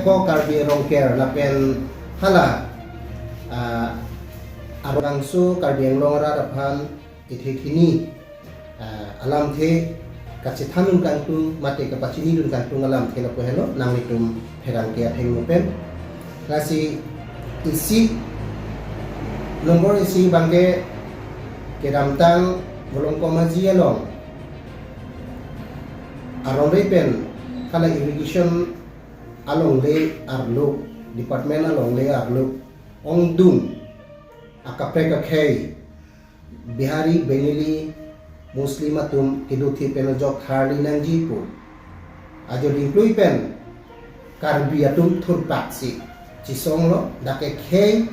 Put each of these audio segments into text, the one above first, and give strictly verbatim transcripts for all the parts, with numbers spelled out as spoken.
Ko Karbi Rongker lapen hala, ah, arongso Karbi Anglong arat aphan ithethini, ah, alamthe kachethandun kangtung mate kapachinidun kangtung alamthe lapu helo nanglitum pherangke athengno pen. Lasi isi nombor isi abangke kedamtang Volongkom Aji along aron re pen hala irrigation alongle arlo, department alongle arlo ongdung akaprek akhei Bihari, Bengali, Muslim atum kedo thip pen ajok tharli nangji pu ajo dingklui pen Karbi atum thurpak si chisonglo. Dak ke khei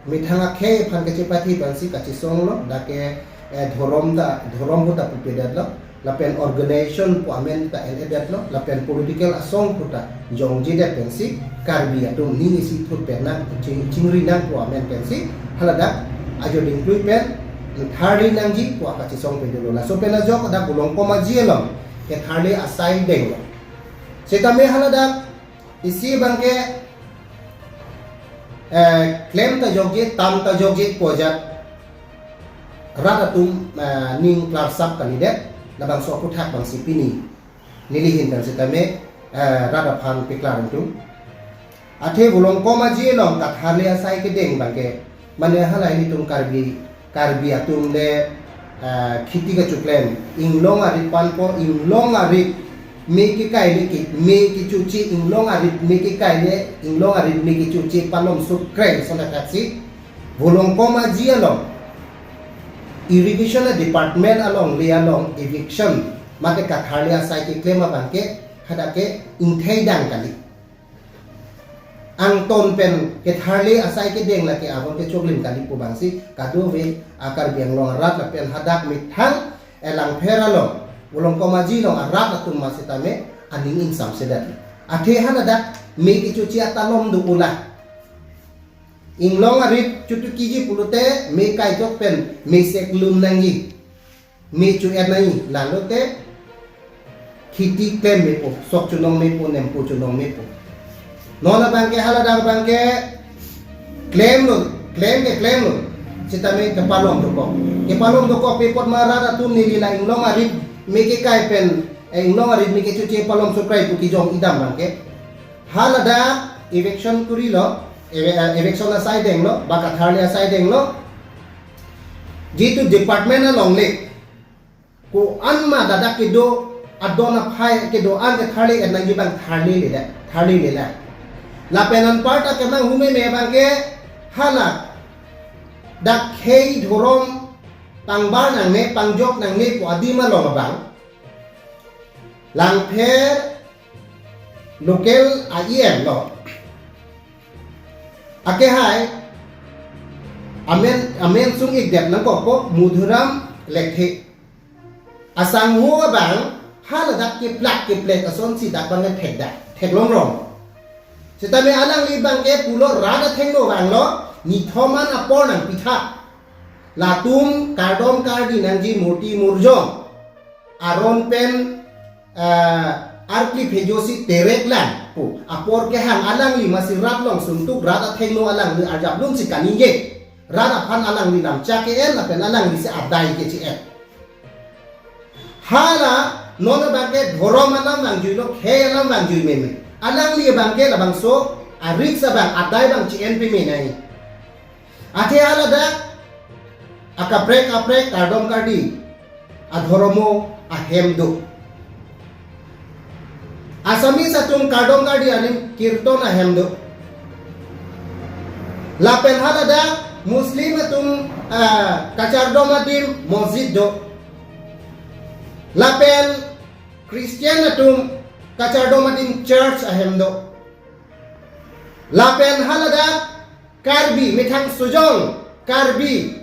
methang akhei aphan kachepathi pensi kachisonglo. Dak ke, eh, dhorom ta, dhorom pu ta pupedetlo, lapen organization pu amen ta en-edetlo, lapen political asong pu ta jongjedet pensi Karbi atum ning isi thurpet nang, ching-, chingri nang pu amen pensi haladak ajo dingklui pen tharli nangji pu akachisong pen dolo. Laso pen ajok dak Volongkom Aji along ketharli asai denglo. Setame haladak isi abangke, eh, klem ta jokje, tam ta jokje pu ajat rat atum, eh, ning klarsap kalidet, labangso aphuthak abangsi pini neli ahin pen setame, eh, rat aphan paklar ingtung. Athe Volongkom Aji along katharli asai kedeng abangke, mane hala ilitum Karbi, Karbi atum le, ah, kheti kachoklem, inglong arit panpo, inglong arit me kekai le ke, me kechoche, inglong arit me kekai le, inglong arit me kechoche palom sukre, sonakatsi Volongkom Aji along irrigation department alongle along eviction mate katharli asai keklem abangke hadak ke ingthei dang kali. Angton pen ketharli asai kedeng lake abang kechoklim kali pu abangsi kadokave a-Karbi Anglong arat lapen hadak methang Langpher along, Volongkom Aji along arat atum ma setame aning ingsamsedet. Athe haladak me kechoche atalom do ula. Inglong arit chotukiji pulote me kaijok pen me seklum nangji, me cho-et nangji, lalote kheti klem mepo, sok chonong mepo, nempo chonong mepo. Non abangke haladak abangke klemlo, klem ke klemlo. Setame kepalom dokok. Kepalom dokok pi apot ma rat atum neli la inglong arit me kekai pen, eh, inglong arit me kechoche palom sukre pu kejong idam abangke haladak eviction kurilo, eve-, eh, eviction asai denglo, ba katharli asai denglo. Jitu department alongle ko-an ma dadak kedo adon aphai kedo-an ketharli-et nangji abang tharlile, tharlile. Lapen anparta kemang humeme abangke hala dak khei dhorom pangbar nangne, pangjok nangne pu adim along abang Langpher local a-E M lo. Akehai amen, amen sung-ikdet nangkokpo Madhuram Lekthe. Asangho abang haladak keplak keplek asonsi dak abang thekdak, theklonglong. Setame alangli abangke pulo rat athengno vanglo, nithom an apor nangpitha. Latum kardom kardi nangji murti murjong aron pen, eh, arkli phejosi terek lang pu apor kehang alangli masi rat along suntuk rat athengno alangli arjap lungsi kaningje. Rat aphan alangli lamchak ke-en lapen alangli si adai keche-en. Hala non abangke dhorom alam vangjuilo, khei alam vangjui meme. Alangli abangke labangso a-risk abang adai abang che-en peme nai. Athe haladak akaprek kaprek kardom kardi adhoromo ahem do. Assamese atum kardom kardi adim kirton ahem do. Lapen haladak Muslim atum, ah, kachardom adim mosjid do. Lapen Christian atum kachardom adim church ahem do. Lapen haladak Karbi methang sojong Karbi,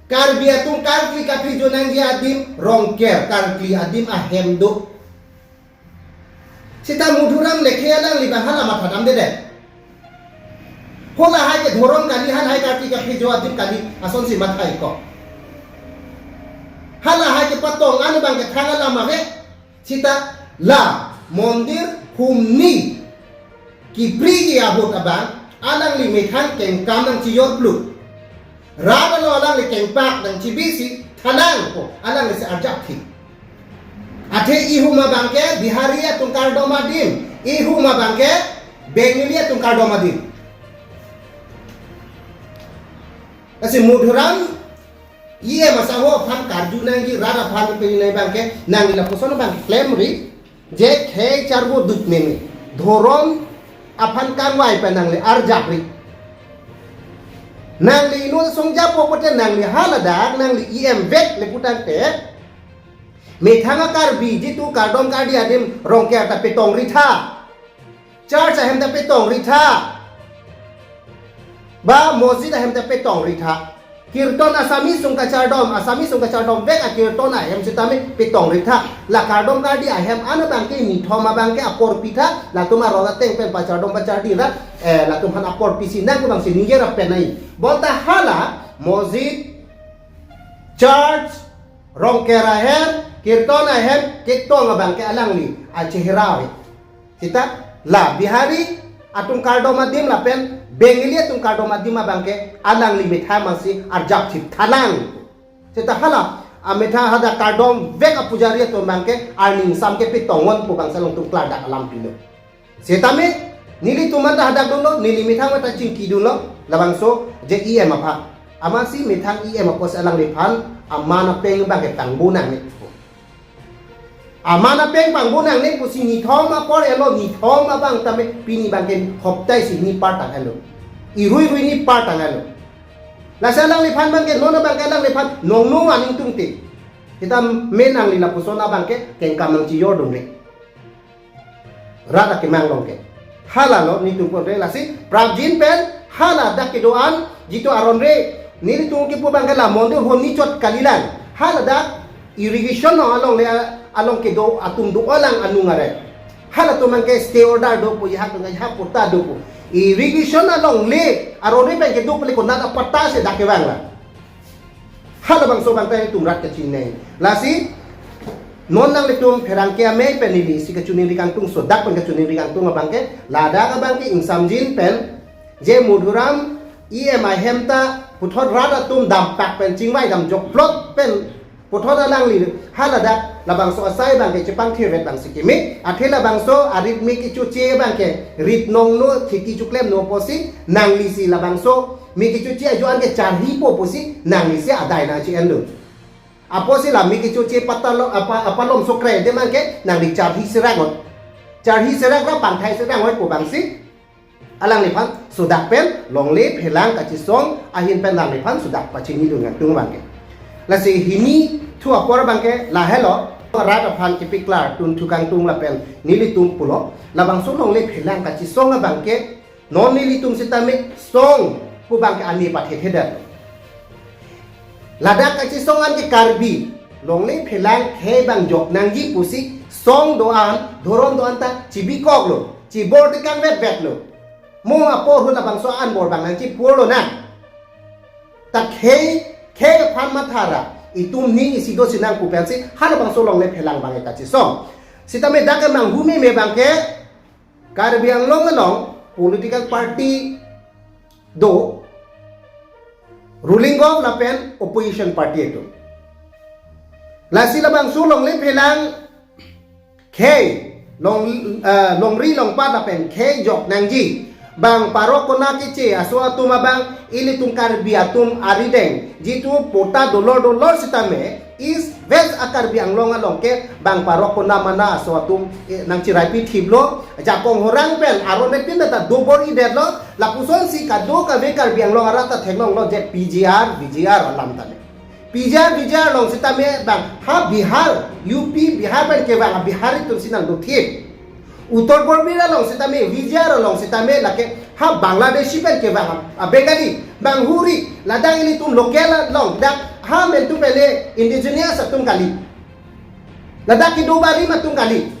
Karbi atum karkli kaphejo nangji adim Rongker karkli adim ahem do. Seta Madhuram Lekthe alangli abang hala mathadamdedet. Halahai ke dhorom kali, halahai karkli kaphejo adim kali asonsi mathai ko. Halahai kepatong anu abang kethang alam ave. Seta la mondir humni kipri ke ahut abang, alangli methang kengkam nangchiyor plu. Rat alo alangli kengpak nangchibi si thanang ko, alanglisi arjapthip. Athe ihum abangke Bihari atum kardom adim, ihum abangke Bengali atum kardom adim. Lasi Madhuram E M asangho aphan karju nangji, rat aphan pini nai abangke, nangli lapuson abang klemri, je khei charvo duk meme, dhorom aphan kangvai pen nangli arjapri. Nangli inut songjapo pote nangli haladak, nangli E M vek le putangte, methang a-Karbi jitu kardom kardi adim Rongker ta petongri tha. Church ahem ta petongri tha. Ba mosjid ahem ta petongri tha. Kirtan Assamese sung kachardom, Assamese sung kachardom vek akirtan ahem sitame petongri tha. La kardom kardi ahem an abangke nithom abangke aporpi tha, latum aron ateng pen pachardom pachardi ra, eh, latum aphan aporpi si nang pu abangsi ningje ra pen nai. Bonta hala mosjid, church, Rongker ahem, kirtan ahem ketong abangke alangli achehra ave. Seta la Bihari atum kardom adim lapen Bengali atum kardom adim abangke alangli methang masi arjapthip thanang. Seta hala amethang hadak kardom vek apujari atum abangke arningsam kepetongvon pu abangsi alangtum klardak alam pilo. Setame nelitum anta hadak dunlo, neli methang methang chingki dunlo, labangso je E M aphan. Amatsi methang E M apotsi alangliphan aman apeng abangke pangbo nangne. Aman apeng pangbo nangne pusi nithom apor elo, nithom abang tame pini abangke hoptai si hini par tang elo. Irui rui ni par tang elo. Lasi alangliphan abangke non abangke alangliphan nongno aning tungte. Kita men nangli lapuson abangke kengkam nangchiyor dunre. Rat akemang along ke. Hala lo nelitum pon re lasi prapjin pen hala dak kedo-an jitu aron re. Nelitum kipu abangke la mondir honi chot kalilang. Hala dak irrigation along le along kedo atum do-an lang anung are. Halatum abangke stay order do pu, ihak tung ihak patta do pu. Irrigation along le aron re pen kedo pu le konat apatta si dak kevang la. Halabangso abangta itum rat kachinine. Lasi non nanglitum pherangke amei pen neli si kachiningri kangtung, sodak pen kachiningri kangtung abangke, ladak abangke ingsamjin pen je Madhuram E M ahem ta puthot rat atum dampak pen chingvai dam jokplot pen puthot alangli haladak labangso asai abangke chepangthirvet abangsi keme, athe labangso arit me kechoche abangke rit nongno kheti choklemno pusi nanglisi labangso me kechoche ajoine ke charhipo pusi nanglisi adai nangchi-en dun. Apotsi la me kechoche patalo apa apalom sokre de abangke nangli charhi serang ot. Charhi serang ra pangthai serang ot pu abangsi alangliphan sodak pen longle phelang kachisong ahin pen alangliphan sodak pachini dun kangtung abangke. Lasi hini thu apor abangke lahelo rat aphan kepaklar tun thu kangtung lapen nelitum pulo labangso longle phelang kachisong abangke non nelitum sitame song pu abangke ani pathet hedet. Ladak kachisong an ke Karbi longle phelang khei abang jok nangji pusi song do-an, dhorom do-an ta chibikoklo, chibor tekang vetvetlo. Mo apor hu labangso an bor abang nangchipurlo na. Ta khei, khei aphan mathara itum ning isi do sinang pu pensi halabangso longle phelang abangke kachisong. Sitame dak kemanghu meme abangke Karbi Anglong along political party do, ruling govt lapen opposition party do. Lasi labangso longle phelang khei long, eh, longri longpat lapen khei jok nangji. Bang parok kona keche aso atum abang ilitum Karbi atum arideng jitu patta dolor dolor sitame East West a-Karbi Anglong along ke bang parok kona mana aso atum, eh, nangchiraipi thiplo, jakong horang pen aron epin ta dobor-idetlo, lapusonsi kadokave Karbi Anglong arat ta theklonglo je P G R, V G R alam tame. P G R, V G R along sitame bang ha Bihar, U P, Bihar pen kevang a-Bihari atumsi nangdothip. Uttar Borbil along sitame, V G R along sitame lake ha Bangladeshi pen kevang a-Bengali, bang huri, ladak ilitum local along, dak ha mentu pele indigenous atum kali. Ladak kedo barim atum kali.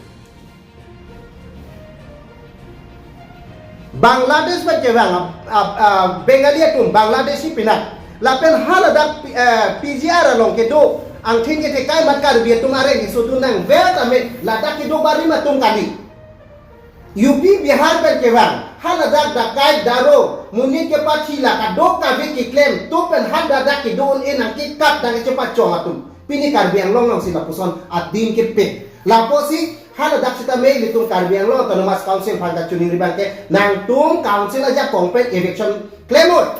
Bangladesh pen kevang a, a, a, Bengali atum, Bangladeshi pinak. Lapen haladak, eh, P G R along kedo angthin kethekai amat Karbi atum areng kesodun nangver tame ladak kedo barim atum kali. U P, Bihar pen kevang haladak dakai daro, monit kepathi, la kadokave keklem, to pen haladak kedo-un-e nangkekat nangkechepachong atum pini Karbi Anglong alongsi lapuson adim kepik. Lapusi haladak sitame ilitum Karbi Anglong Autonomous Council aphan kachiningri abangke, nangtum council ajakong pen eviction klemnon.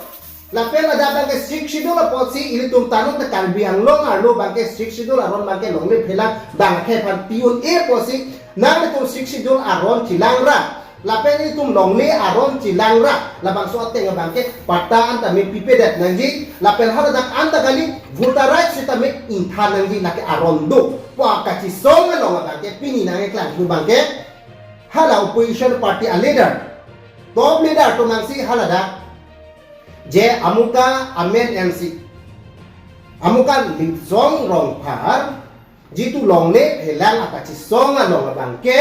Lapen ladak abangke Sixth Schedule apotsi ilitum ta non ta Karbi Anglong arlo abangke Sixth Schedule aron abangke longle phelang abang akhei aphan pi-un-e apotsi, nanglitum Sixth Schedule aron chelang ra, lapen ilitum longle aron chelang ra, labangso ateng abangke patta an tame pipedet nangji, lapen haladak an ta kali, voter rights sitame ingthan nangji, lake aron do pu kachisong along abangke pini nangkeklang abangke hala opposition party a leader, top leader atum nangsi haladak je amuka amen M C, amuka Litsong Rongphar, jitu longle phelang akachisong along abangke,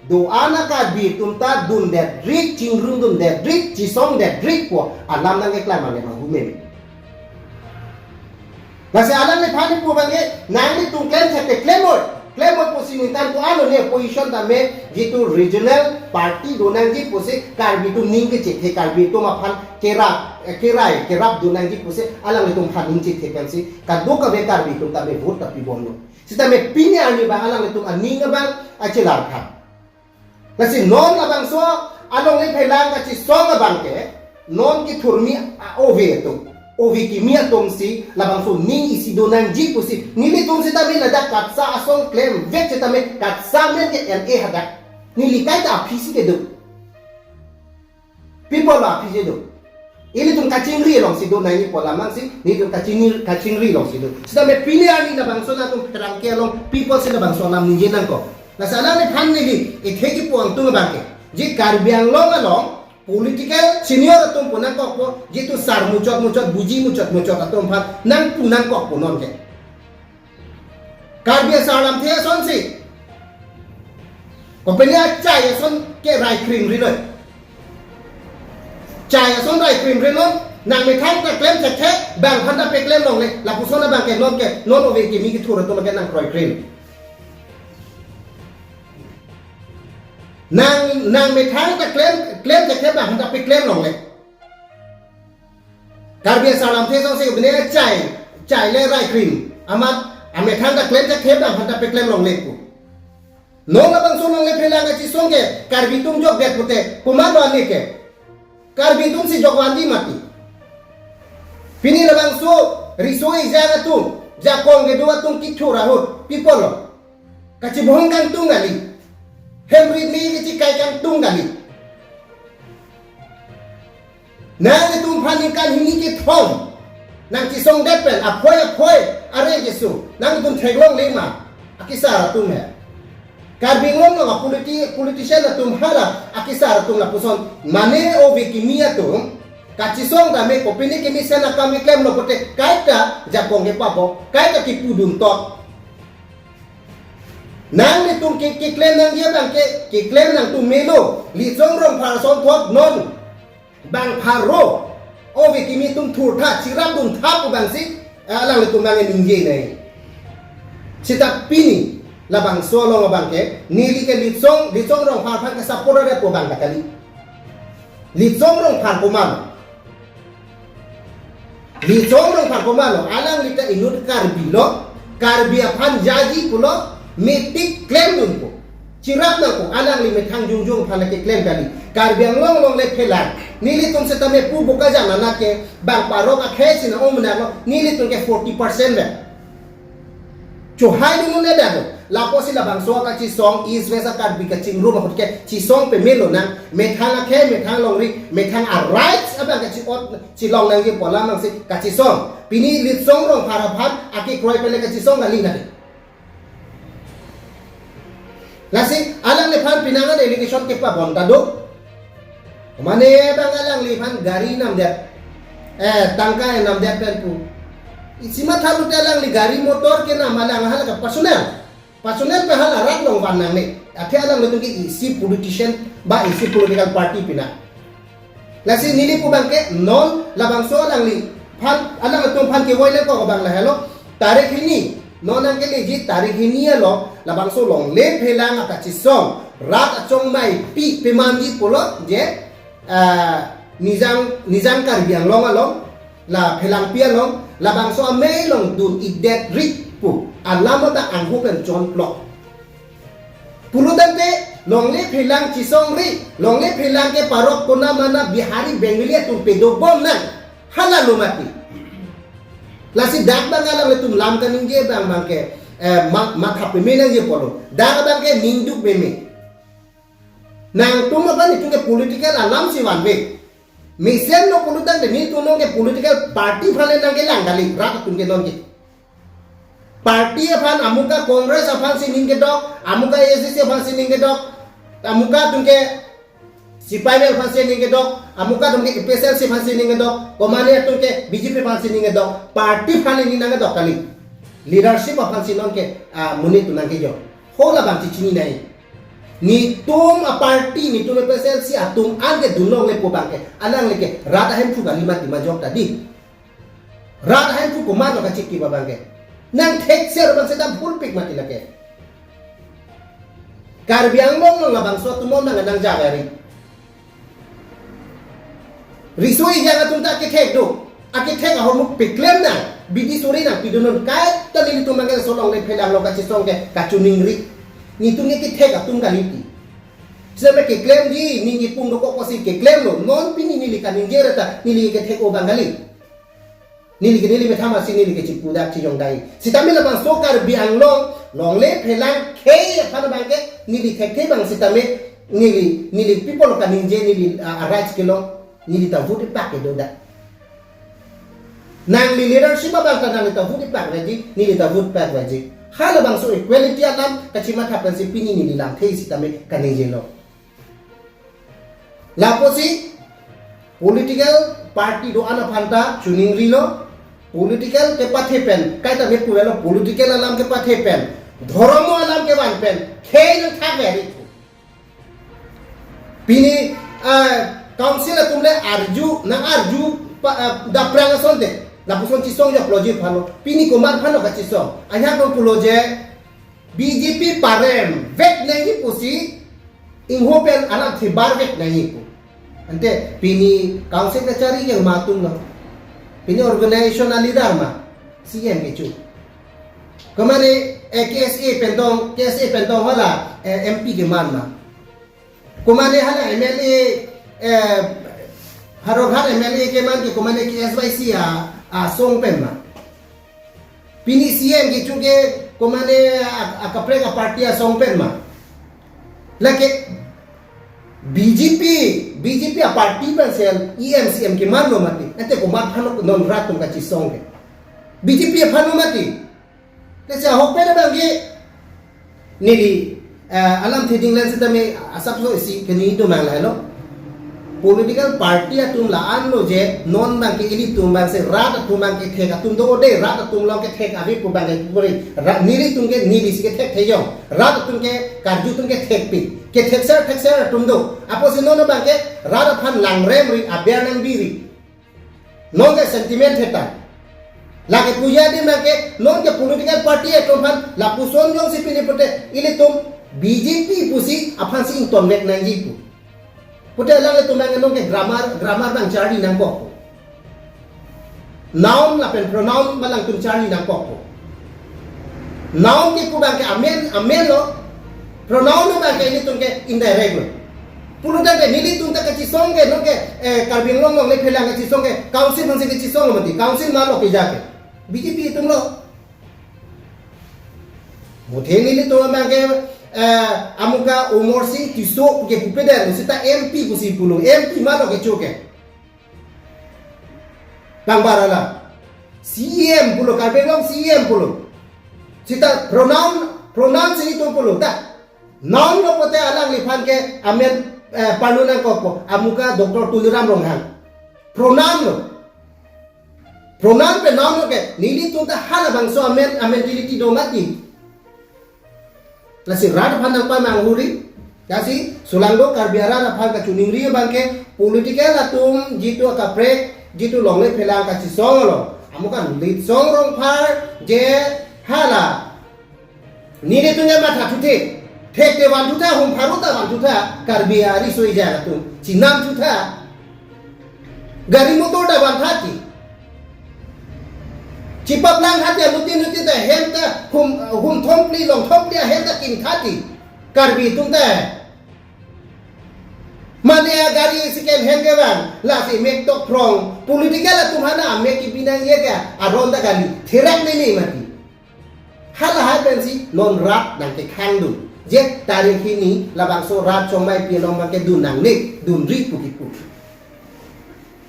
do-an a-Karbi atum ta dundetrik, chingrumdundetrik, chisongdetrik pu alam nangkeklang mane manghume. Lasi alangliphan pu abangke, nanglitum klem thekthe klemnon, klemnon pusi ningkan ko-an lo ne opposition tame jitu regional party do nangji pusi Karbi atum ning kechethe, Karbi atum aphan kerap, eh, kerai kerap do nangji pusi alanglitum aphan ning chethe pensi kadokave Karbi atum tame vote ta pibomnon. Sitame pini arni abang alanglitum aning abang achelar aphan. Lasi non labangso alongle phelang kachisong abangke, non kethurmi a-ove atum, ove kimi atumsi labangso ning isi do nangji pusi, nelitum sitame ladak KATSA asong klemvek sitame KATSA amen ke N A hadak, neli kaita aphi si kedo. Pi apotlo aphi si do? Ilitum kachingri alongsi do nangji pu alam nangsi, nelitum kachingri, kachingri alongsi do. Sitame pini arni labangso nangtum pherangke along pi apotsi labangso alam ningje nangkok? Lasi alangliphan neli ethe kipu angtung abangke, je Karbi Anglong along political senior atum pu nangkokpo, jitu sar muchot muchot, buji muchot muchot atum aphan nangpu nangkokpo non ke. Karbi asar lamthe asonsi kopine achai ason ke rai krim ri noi. Chai ason rai krim ri non, nang methang ta klem thekthe, bang aphan ta peklem longle, lapuson abangke non ke, non ove kimi kethur atum ke nangkroi krim. Nang, nang methang ta klem, klem thekthe bang aphan ta peklem longle. Karbi asar lamthe asonsi kopine achai, chai le rai krim, amat amethang ta klem thekthe bang aphan ta peklem longle pu. Non labangso longle phelang kachisong ke Karbi atum jokdet pute, komatlo ale ke? Karbi atumsi jok vanji mati. Pini labangso riso ejang atum, jakong kedo atum kethur ahut, pi apotlo? Kachibohong kangtung kali. Hem rit me kachikai kangtung kali. Nanglitum aphan ningkan hini kethom nangchisongdet pen aphoi aphoi areng keso, nanglitum theklongle ma? Akesar atum he. Karbi Anglong along a politi-, politician atum hala akesar atum lapuson, mane ove kimi atum kachisong tame kopine kemesen akam keklemlo pute kaita jakong kepabok, kaita kepudun tot. Nanglitum ke, keklem nangji abangke, keklem nangtum melo, Litsong Rongphar asonthot non bang pharo ove kimi atum thurtha, chirapduntha pu abangsi, eh, alanglitum abang ningje nai. Sita pini labangso along abangke, neli ke Litsong, Litsong Rongphar aphan ke-support ave pu abang ta kali. Litsong Rongphar komatlo? Litsong Rongphar komatlo? Alangli ta inut Karbi lo, Karbi aphan jaji pulo, metik klemdunpo. Chirap nangpo, alangli methang jongjong aphan lake klem kali. Karbi Anglong alongle phelang, nelitum setame pu Bokajan anak ke, bang pharo akhei si na-ong menaklo, nelitum ke forty percent le. Chohai dunun le dado. Lapusi labangso kachisong, East West a-Karbi kachingrum ahut ke chisong pame lonang, methang akhei, methang longri, methang a-rights abang kachi-ot, chilong nangji pu alam nangsi kachisong. Pini Litsong Rongphar aphan akekroi pen le kachisong kali nari. Lasi alangliphan penang an allegation kepabon ta do. Mane bang alangliphan gari namdet, eh, tangka namdet pen pu. Isi matha lote alangli gari motor kenam alang hala ke personal. Personal pen hala rat along van nangne. Athe alanglitum ke isi politician ba isi political party pina. Lasi neli pu abangke non labangso alangliphan, alangtum aphan kevoi le ko abang lahelo. Tarik hini, non nangkeleji tarik hini along labangso longle phelang akachisong rat achongmai pi pemanji pulo je, ah, Nijang, Nijang Karbi Anglong along, la Phelangpi along, labangso amei along dun idet ri pu alam ta angho pen chonplok. Pulotangte longle phelang chisongri, longle phelang ke parok kona mana Bihari Bengali atum pedobom nang. Hala lo mati. Lasi dak abang alanglitum lam kaningje abang abang ke, eh, ma-, matha peme nangji pulo. Dak abang ke ningduk meme. Nangtum abang itum ke political alam si vanve. Mesenlo pulotangte nelitum non ke political party aphan le nangkelang kali, rat atum ke non ke. Party aphan amuka Congress aphan si ning kedok, amuka A I C C aphan si ning kedok, amuka atum ke C P I M L aphan si ning kedok, amuka atum ke A P H L C aphan si ning kedok, komane atum ke B J P aphan si ning kedok, party aphan ning nang kedok kali. Leadership aphan si non ke, ah, monit atum nangkejok. Hala abang chechini nai. Nelitum a party, nelitum A P H L C atum an ke dunlongle pu abang ke, alangle ke rat ahemphu kali mati majok ta dei. Rat ahemphu komatlo kachiki abang ke. Nangthekser abang seta bhulpik mati lake. Karbi Anglong along labangso atum non nang nangjaga ri. Riso ejang atum ta kethek do. Akethek ahormu peklem nang. Bidi suri nang pidunnon kaita nelitum abang ke laso longle phelang along kachisong ke kachiningri. Nelitum ke kethek atum kali ti. Seta keklemji, ningje pung dokok kosi keklemlo. Non pini neli kaningje ra ta, neli kethek-o abang kali. Neli ke neli metham asi neli ke chipudak chijong dai. Sitame labangso Karbi Anglong, longle phelang khei aphan abang ke, neli thekthe abang sitame, neli, neli people kaningje neli, ah, ah, rights kelong, neli ta vote ipak kedo dak. Nangli leadership abang ta nangli ta vote ipak veji, neli ta vote ipak veji. Halabangso equality alam kachimatha pensi pini neli lamthe sitame kaningjelo. Lapusi political party do-an aphan ta chiningrilo, political kepathe pen, kaita me puvelo political alam kepathe pen, dhormo alam kevan pen, khei nangthak veri. Pini, ah, council atum le arju, nang arju pa, ah, daprang asonte, lapuson chisong jokloji aphanlo, pini komat aphanlo kachisong, anyak dong pulo je, B J P parem vek nangji pusi ingho pen alam thebar vek nangji pu. Ante pini council kachari ke ma atumlo. Pini organization a leader ma C M kecho. Komane, eh, K S A pen tong, K S A pen tong hala, eh, M P keman ma. Komane hala M L A, eh, Howraghat M L A keman ke komane K S Y C a, asong pen ma. Pini C M kecho ke komane a, akaprek a party asong pen ma. Lake B J P, B J P a party pen sel E M C M kemanlo mati. Ante komat aphanlo non rat atum kachisong ke. B J P aphanlo mati. Lasi ahok pen abang ke neli, eh, alamthe dinglan sitame asapso isi keni do mang lahelo. Political party atum la-anlo je non abang ke ilitum abang si rat atum abang kethek atum do-o dei, rat atum along kethek ave pu abang ke puri. Ra-, nelitum ke neli si kethekthejong. Rat atum ke karju atum kethekpik. Kethekser thekser atum do. Apotsi non abang ke rat aphan langrem ri, aber nangbi ri. Non ke sentiment heta. Lake puji adim abang ke, non ke political party atum aphan, lapuson jongsi pini pute, ilitum B J P pusi aphan si ingtonvek nangji pu. Pute alanglitum abang non ke grammar, grammar abang charli nangkok pu. Noun lapen pronoun alangtum charli nangkok pu. Noun ke pu abang ke amen, amenlo. Pronoun abang ke ilitum ke indirect lo. Pulotangte nelitum ta kachisong ke, non ke, eh, Karbi Anglong along le phelang kachisong ke, council aphansi kachisonglo mati, council malo keja ke. B J P atumlo. Muthe nelitum abang ke, eh, amuka Amarsing Tisso ke pupedet, seta M P pusi pulo, M P malo kecho ke. Bang barala. C M pulo, Karbi Anglong C M pulo. Seta pronoun, pronoun si itum pulo. Ta. Noun lo pute alangliphan ke amen, eh, parlu nangkokpo. Amuka Doctor Tuliram Ronghang. Pronoun lo. Pronoun pen noun lo ke. Nelitum ta halabangso amen, amentality do mati. Lasi rat aphan nangpamang huri, lasi solangdo Karbi arat aphan kachiningri abang ke political atum jitu akaprek, jitu longle phelang kachisonglo. Amuka Litsong Rongphar je hala. Nelitum ya matha thuthe. Thekte vanthutha, hum pharo ta vanthutha, Karbi ariso ejang atum chenamthutha. Gari motor ta vantha ti. Chepaplang hati anutin nutin ta hem ta hum, hum thomphli long thomphli ahem ta kimtha ti. Karbi atum ta. Mane agari second hand kevang, lasi mek tok phrong. Political atum hana amek kebi nangji ke, aron ta kali, therak neli mati. Halahai pensi non rat nangkekhangdun. Je tarik hini labangso rat chongmai pi along abangke dun nangne, dunri pu kipu.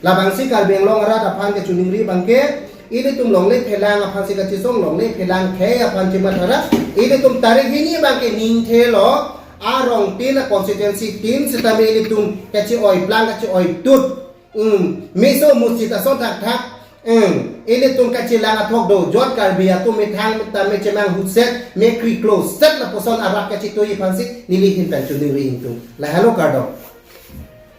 Labangsi Karbi Anglong arat aphan kachiningri abangke, ilitum longle phelang aphansi kachisong, longle phelang khei aphan chimatharak, ilitum tarik hini abangke ningthelo, arong tin a constituency tin sitame ilitum kachi-oiplang kachi-oitut. Hmm, meso musi ta son thakthak. Hmm, ilitum kachelang athok do, jot Karbi atum methang tame chemang hutset, me kri close set lapuson arat kachitoi aphansi neli ahin pen chiningri ingtung. Lahelo kardom.